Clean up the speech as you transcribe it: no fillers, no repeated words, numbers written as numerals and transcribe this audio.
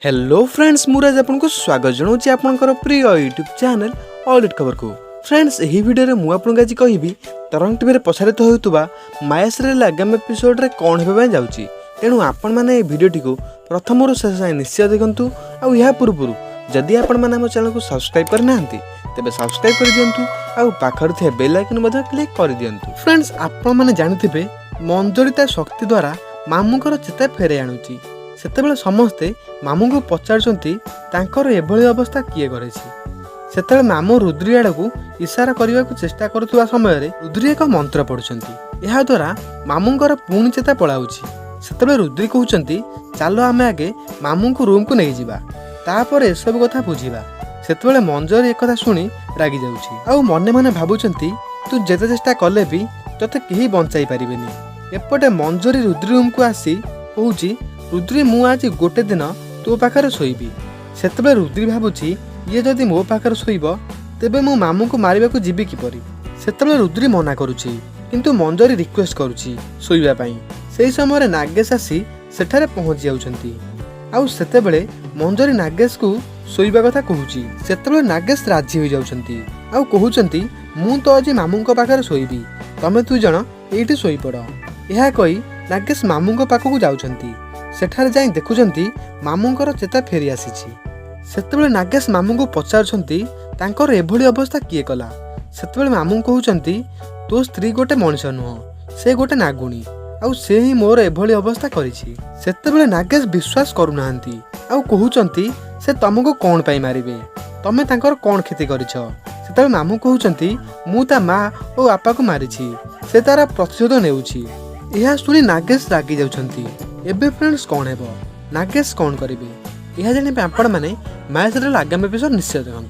Hello friends, ମୁଁ ରାଜ ଆପଣଙ୍କୁ ସ୍ୱାଗତ ଜଣାଉଛି ଆପଣଙ୍କର ପ୍ରିୟ ୟୁଟ୍ୟୁବ୍ ଚ୍ୟାନେଲ୍ ଅଲ୍ ଖବରକୁ। ଫ୍ରେଣ୍ଡସ୍, ଏହି ଭିଡ଼ିଓରେ ମୁଁ ଆପଣଙ୍କୁ ଆଜି କହିବି ତରଙ୍ଗ ଟିଭିରେ ପ୍ରସାରିତ ହେଉଥିବା ମାୟା ସିରିଏଲ୍ ଆଗାମୀ ଏପିସୋଡ଼ରେ କ'ଣ ହେବା ପାଇଁ ଯାଉଛି। ତେଣୁ ଆପଣମାନେ ଏହି ଭିଡ଼ିଓଟିକୁ ପ୍ରଥମରୁ ଶେଷ ଯାଏଁ ନିଶ୍ଚୟ ଦେଖନ୍ତୁ। ଆଉ ଏହା ପୂର୍ବରୁ ଯଦି ଆପଣମାନେ ଆମ ଚ୍ୟାନେଲକୁ ସବସ୍କ୍ରାଇବ୍ କରିନାହାନ୍ତି, ତେବେ ସବସ୍କ୍ରାଇବ୍ କରିଦିଅନ୍ତୁ ଆଉ ପାଖରେ ଥିବା ବେଲ୍ ଆଇକନ୍ ମଧ୍ୟ କ୍ଲିକ୍ କରିଦିଅନ୍ତୁ। ଫ୍ରେଣ୍ଡସ୍, ଆପଣମାନେ ଜାଣିଥିବେ ମଞ୍ଜରୀ ତା ଶକ୍ତି ଦ୍ୱାରା ମାମୁଙ୍କର ଚେତା ଫେରାଇ ଆଣୁଛି। ସେତେବେଳେ ସମସ୍ତେ ମାମୁଙ୍କୁ ପଚାରୁଛନ୍ତି, ତାଙ୍କର ଏଭଳି ଅବସ୍ଥା କିଏ କରିଛି? ସେତେବେଳେ ମାମୁଁ ରୁଦ୍ରି ଆଡ଼କୁ ଇଶାରା କରିବାକୁ ଚେଷ୍ଟା କରୁଥିବା ସମୟରେ ରୁଦ୍ରି ଏକ ମନ୍ତ୍ର ପଢ଼ୁଛନ୍ତି। ଏହାଦ୍ୱାରା ମାମୁଙ୍କର ପୁଣି ଚେତା ପଳାଉଛି। ସେତେବେଳେ ରୁଦ୍ରି କହୁଛନ୍ତି, ଚାଲ ଆମେ ଆଗେ ମାମୁଙ୍କୁ ରୁମ୍କୁ ନେଇଯିବା, ତାପରେ ଏସବୁ କଥା ବୁଝିବା। ସେତେବେଳେ ମଞ୍ଜରୀ ଏକଥା ଶୁଣି ରାଗି ଯାଉଛି ଆଉ ମନେ ମନେ ଭାବୁଛନ୍ତି, ତୁ ଯେତେ ଚେଷ୍ଟା କଲେ ବି ତୋତେ କେହି ବଞ୍ଚାଇ ପାରିବେନି। ଏପଟେ ମଞ୍ଜରୀ ରୁଦ୍ରି ରୁମ୍କୁ ଆସି କହୁଛି, ରୁଦ୍ରି, ମୁଁ ଆଜି ଗୋଟେ ଦିନ ତୋ ପାଖରେ ଶୋଇବି। ସେତେବେଳେ ରୁଦ୍ରି ଭାବୁଛି, ଇଏ ଯଦି ମୋ ପାଖରେ ଶୋଇବ, ତେବେ ମୁଁ ମାମୁଁଙ୍କୁ ମାରିବାକୁ ଯିବି କିପରି? ସେତେବେଳେ ରୁଦ୍ରି ମନା କରୁଛି, କିନ୍ତୁ ମଞ୍ଜରୀ ରିକ୍ୱେଷ୍ଟ କରୁଛି ଶୋଇବା ପାଇଁ। ସେହି ସମୟରେ ନାଗେଶ ଆସି ସେଠାରେ ପହଞ୍ଚି ଯାଉଛନ୍ତି। ଆଉ ସେତେବେଳେ ମଞ୍ଜରୀ ନାଗେଶକୁ ଶୋଇବା କଥା କହୁଛି। ସେତେବେଳେ ନାଗେଶ ରାଜି ହୋଇଯାଉଛନ୍ତି ଆଉ କହୁଛନ୍ତି, ମୁଁ ତ ଆଜି ମାମୁଁଙ୍କ ପାଖରେ ଶୋଇବି, ତମେ ଦୁଇ ଜଣ ଏଇଠି ଶୋଇପଡ଼। ଏହା କହି ନାଗେଶ ମାମୁଁଙ୍କ ପାଖକୁ ଯାଉଛନ୍ତି। ସେଠାରେ ଯାଇ ଦେଖୁଛନ୍ତି ମାମୁଁଙ୍କର ଚେତା ଫେରି ଆସିଛି। ସେତେବେଳେ ନାଗେଶ ମାମୁଁଙ୍କୁ ପଚାରୁଛନ୍ତି, ତାଙ୍କର ଏଭଳି ଅବସ୍ଥା କିଏ କଲା? ସେତେବେଳେ ମାମୁଁ କହୁଛନ୍ତି, ତୋ ସ୍ତ୍ରୀ ଗୋଟେ ମଣିଷ ନୁହଁ, ସେ ଗୋଟେ ନାଗୁଣୀ ଆଉ ସେ ହିଁ ମୋର ଏଭଳି ଅବସ୍ଥା କରିଛି। ସେତେବେଳେ ନାଗେଶ ବିଶ୍ୱାସ କରୁନାହାନ୍ତି ଆଉ କହୁଛନ୍ତି, ସେ ତମକୁ କ'ଣ ପାଇଁ ମାରିବେ? ତମେ ତାଙ୍କର କ'ଣ କ୍ଷତି କରିଛ? ସେତେବେଳେ ମାମୁଁ କହୁଛନ୍ତି, ମୁଁ ତା ମା ଓ ବାପାକୁ ମାରିଛି, ସେ ତାର ପ୍ରତିଶୋଧ ନେଉଛି। ଏହା ଶୁଣି ନାଗେଶ ରାଗି ଯାଉଛନ୍ତି। ଏବେ ଫ୍ରେଣ୍ଡସ୍, କ'ଣ ହେବ? ନାଗେଶ କ'ଣ କରିବେ? ଏହା ଜାଣିବା ପାଇଁ ଆପଣମାନେ ମାୟା ସିରିଏଲ୍ ଆଗାମୀ ଏପିସୋଡ଼ ନିଶ୍ଚୟ ଦେଖନ୍ତୁ।